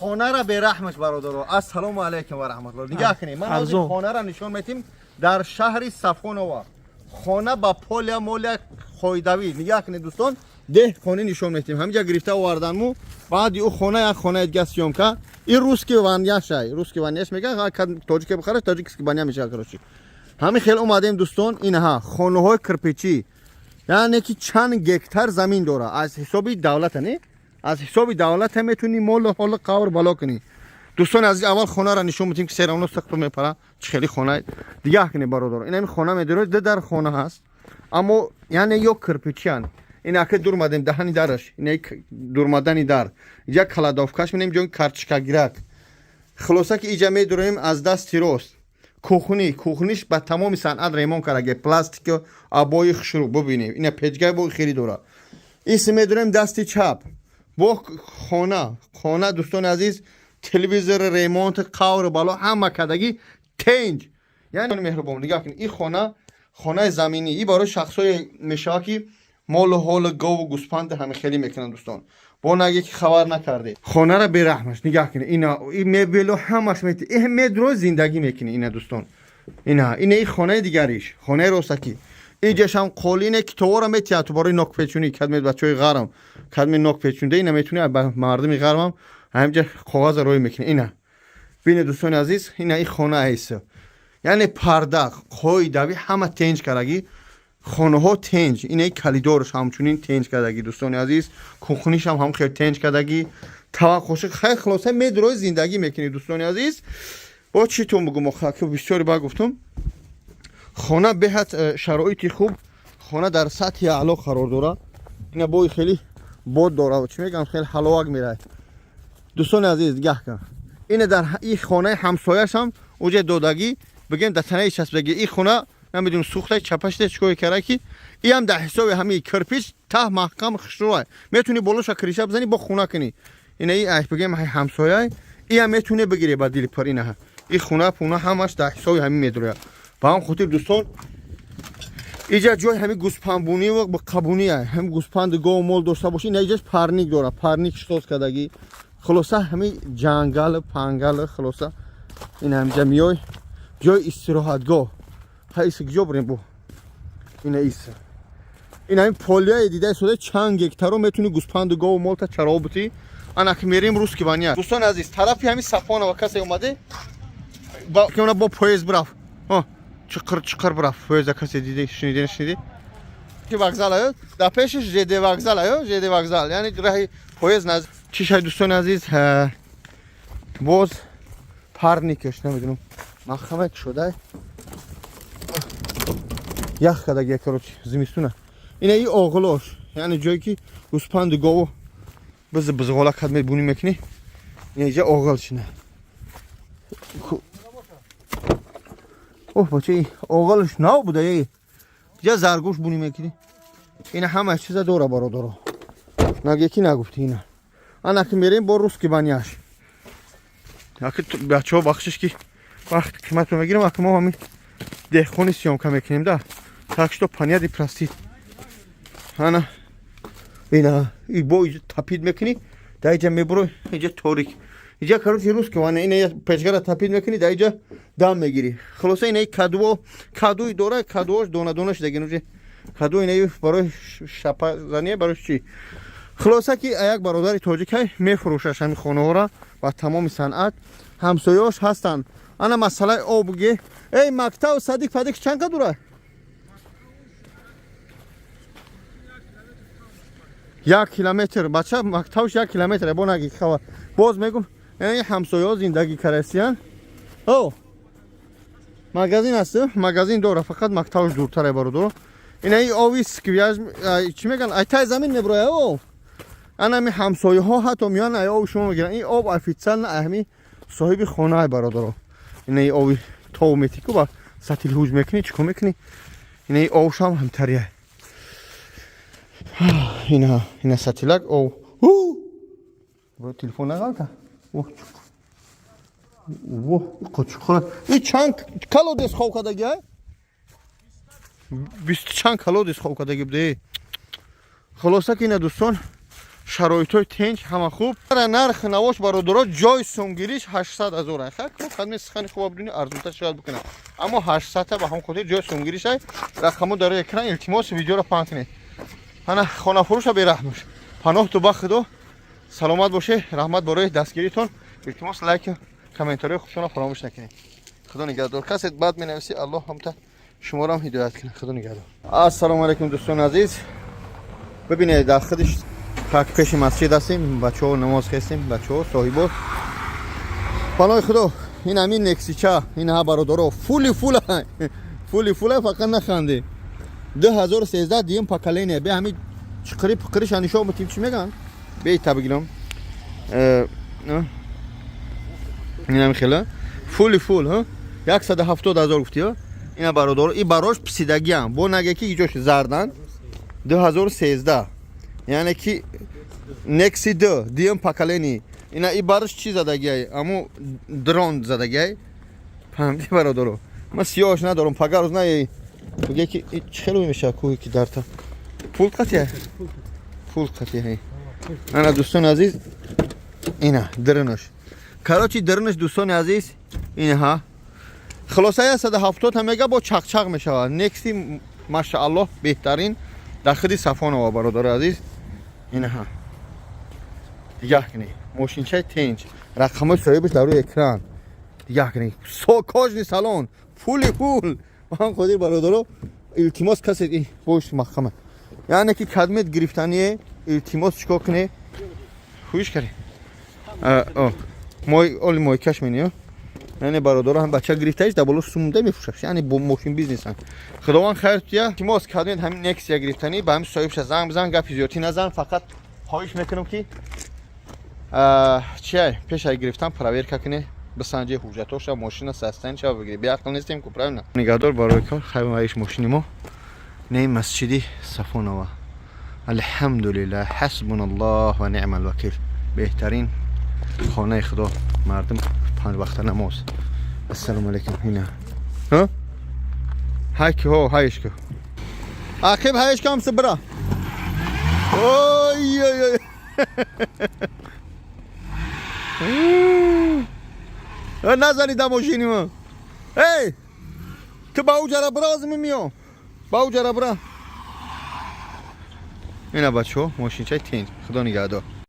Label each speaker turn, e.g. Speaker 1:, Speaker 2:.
Speaker 1: Хонара бераҳмаш, бародаро. Ассалому алайкум ва раҳматуллоҳ. Нигоҳ кунед, ман ҳозир
Speaker 2: Арзон.
Speaker 1: Хонара нишон метим дар шаҳри Сафонова. Хона ба поля моля қоидавӣ. Нигоҳ кунед, дӯстон, деҳқонӣ нишон метим. Ҳамиҷа гирифта оварданму. Баъди ӯ хона як хонаи дига съёмка. Ин русский баняшай, русский баняш мега, тоҷике бихараш, таджикский баня мешава. Короче, ҳамин хел омадем, дӯстон. Инҳа хонаҳои кирпичӣ, яъне ки чанд гектар замин дора, аз ҳисоби давлата, не, аз ҳисоби давлата метавонӣ молу ҳолу қавр бало кунӣ. Дӯстони азиз, аввал хонаро нишон медиҳем, ки всё равно сахто мепара. Чӣ хели хона, дигаҳ кунед, бародаро. Ин ҳамин хона медоред, ду дар хона ҳаст, аммо яъне ё кирпичиан. Ин аки дурмадем даҳани дараш, ин дурмадани дар, иҷа кладовкаш менем, ҷои карточкагирак. Хулоса ки иҷа медурем аз дасти рост кухни. Кухниш ба тамоми санъат ремонт кардаге, пластики, обои хушрӯ бубинем. Ина печкаи бо хеле дора. Ис медурем дасти чап бо хона. Хона, дӯстони азиз, телевизор, ремонт, қавр бало ҳама кардагӣ, тенҷ, яъне меҳрубон. Нигоҳ кунед, ин хона хонаи заминӣ, и барои шахсое мешавад, ки молу ҳолу гову гӯспанди ҳами хеле мекунанд. Дӯстон, бо наге ки хабар накарде. Хонара бераҳмаш, нигоҳ кунед, ина и мебелу ҳамаш мети, и медро зиндагӣ мекунӣ. Ина, дӯстон, ина, ина и хонаи дигариш, хонаи ростакӣ. Иҷашам қолине, китобора метиҳад ту барои нокпечунӣ. Кадме бачаҳои ғарм, кадме нок печунда, ина метуни ба мардуми ғармам ҳаминҷа коғаза рӯй мекунӣ. Ина бине, дӯстони азиз, ина и хона айса, яъне парда қоидави ҳама тенҷ кардагӣ, хонаҳо тенҷ. Ина калидорш ҳамчунин тенҷ кардагӣ, дӯстони азиз. Кухнишам ҳам хел тенҷ кардагӣ, таваққоши хай. Хулоса, медрои зиндагӣ мекунӣ, дӯстони азиз. Бо чӣ тун бугум, ки бисёре ба гуфтум. Хона беҳад шароити хуб, хона дар сатҳи аъло қарор дорад. Ина бои хеле бод дора, чӣ мегӯям, хеле ҳаловак меравад. Дӯстони азиз, нигаҳ кун, ина дар и хонаи ҳамсояшам уҷа додагӣ, бигем, дар танаи часпдагӣ. И хона намедонам сӯхта, чапашта, чикор кара, ки иам дар ҳисоби ҳамин кирпич, таҳ маҳкам, хушрӯа, метавонӣ болоша крыша бизанӣ, бо хона кунӣ. Ина и бигем ҳамсояй, иам метавонӣ бигирӣ ба дили пур. Ина и хона пуна ҳамаш дар ҳисоби ҳамин медрояд. Ба ҳам хотир, дӯстон, иҷа ҷои ҳамин гӯспандбунӣ ва қабунӣ, ҳамин гӯспанди гову мол дошта бошӣ. Ина иҷаш парник дора, парник соз кардагӣ. Хулоса, ҳамин ҷангал пангал. Хулоса, ин ҳамиҷа миёй, ҷои истироҳатгоҳ. Ҳайси киҷо бурем бо ина иса. Ин ҳамин поляи дидаи сода, чанд гектаро метавонӣ гӯспанду гову молта чаро бутӣ. Ана ки мерем русский баня. Дӯстони азиз, тарафи ҳамин Сафонова касе омаде, бо поезд бирафт, чиқир чиқир бирафт поезда. Касе диде, шуниде, нашуниде ки вокзал аю, дар пешиш ЖД вокзал аю, ЖД вокзал, яъне раҳи поезд наз чишай. Дӯстони азиз, боз парникаш намедонам, маҳкама шудай, ях кардагия. Короче, зимистуна. Ина и оғилош, яъне ҷое ки гӯспанду гову биз бизғола кад мебунӣ мекунӣ. Ина иҷа оғил шина. Оҳ, бача, оғилш нав буда. Е иҷа заргӯш бунӣ мекунӣ. Ина ҳама чиза дора, бародаро, наге ки нагуфти. Ина ана ки мерем бо русский баняш. Аки бачаҳо, бахшиш ки вақт қиматро мегирам, аки мо ҳамин деҳқони съёмка мекунем да, так что понять и простить. Ана ина и бо топить мекунӣ, да иҷа мебуро, иҷа торик, иҷа, короче, русский вана. Ина печкара топить мекунӣ, да иҷа дам мегирӣ. Хулоса, ина кадуо, кадуи дора, кадуош дона дона шидаги нуҷи каду. Ина барои шапазания, барои чӣ. Хулоса ки як бародари тоҷикай мефурӯшаш ҳамин хонаҳоро ба тамоми санъат. Ҳамсояош ҳастанд. Ана масъалаи об ге. Эй, мактаб, садик падик чанд ка дура? 1 километр, бача, мактабш 1 километр. Бо наги хабар боз мегум. Ин ҳамсояҳо зиндагӣ карасиян. О, магазин аст, магазин дора, фақат мактабш дуртаре, бародаро. Ина и ови сквяж, чӣ меган, ай тай замин меброя о. Ана ами ҳамсояҳо ҳатто меоян, ай оби шумо мегиранд. Ин об официально ами соҳиби хонаай, бародаро. Ина и оби тов метику, ба сатил ҳуҷ мекунӣ, чӣ кор мекунӣ. Ина и овшам ҳамтария. Ина, ина сатилак ов. Телефон нағалта. Во, и чанд колодец хов кардагӣ, ай? Бисту чанд колодец хов кардагӣ буде. Хулоса ки ина, дӯстон, Шароитҳои тенч, ҳама хуб. Нарх навош, бародаро, ҷои сумгириш 800 ҳазор. Хадми сухани хуба бидуни арзонтар шояд бикунад, аммо 800 ба ҳам хотир ҷои сумгиришай. Рақамо дар экран, илтимос, видеоро паҳн кунед. Ана хонафурӯша бераҳмош. Паноҳ ту ба Худо, саломат боше. Раҳмат барои дастгиритон. Илтимос, лайк, комментариҳои худшонро фаромӯш накунед. Худо нигаҳдор. Касе баъд менависӣ, Аллоҳ ҳамта шуморо ҳидоят кунад. Худо нигаҳдор. Ассалому алайкум, дӯстони азиз. Бибинед, дар худиш как пеши масҷид ҳастем, бачаҳо намоз хестем, бачаҳо, соҳибо. Паноҳи Худо. Ин ҳамин Нексича, ин ҳа, бародаро, фули фула, фули фула, фақат наханде. 2013, дуюм поколение. Бе ҳами чиқири пиқириша нишон бутим, чӣ меган? Бейта бигирам. Ин ҳами хела фули фул, 170 000 гуфти. Ина, бародаро, и барош писидагиам бо наге ки иҷош зардан. 2013, яъне ки Некси д дуюм поколение. Ина и барош чӣ задагиай? Аму дрон задагиай, фаҳмидӣ, бародаро? Ман сиёҳш надорам, пага рӯз на бигӯя ки чӣ хеле мешавад. Кӯҳе ки дарта пулт қатия, пулт қатия. Ана, дӯстони азиз, ина диринаш, короче, диринаш, дӯстони азиз, инаҳа. Хулоса, 170 ҳам мега, бо чақчақ мешавад. Некси, машааллоҳ, беҳтарин дар худи Сафонова, бародари азиз. Инаҳа, дигаҳ кунед, мошинчаи тенч. Рақамҳои соҳибаш дар рӯи экран. Дигаҳ кунед, кожаный салон, фули фул. Ман хотир, бародаро, илтимос, касе бош маҳкама, яъне ки кадмет гирифтание, илтимос, чикор кунед? Хуиш каре мой оли мойкаш мениё. Яъне, бародаро, ҳам бача гирифтаиш, дар боло сумда мефурӯшаш, яъне бо мошин бизнесан. Худованд хайр туя. Илтимос, кадмет ҳамин Нексия гирифтанӣ, ба ҳамин соҳибша занг бизан, гапи зиёдтӣ назан. Фақат хоҳиш мекунам ки чия пешай гирифтан проверка кунӣ, бисанҷи ҳуҷҷатоша, мошина состояние шава бигирӣ. Беақл нестем ку, правильно? Нигаҳдор барои кор, хайр. Иш мошини мо не, масҷиди Сафонова. Алҳамдулиллаҳ, ҳасбуналлоҳ ва ниъмал вакил. Беҳтарин хонаи Худо, мардум панҷ вақта намоз. Ассалому алайкум. Ина ҳайки ҳо ҳайшка ақиб ҳайшка ҳамса бира. Ой ой ой. Назани да мошини ма. Эй, ту ба уҷара бира, озими миём. Ба уҷара бира. Ина, бачаҳо, мошинчаи тинҷ. Худо нигаҳдор.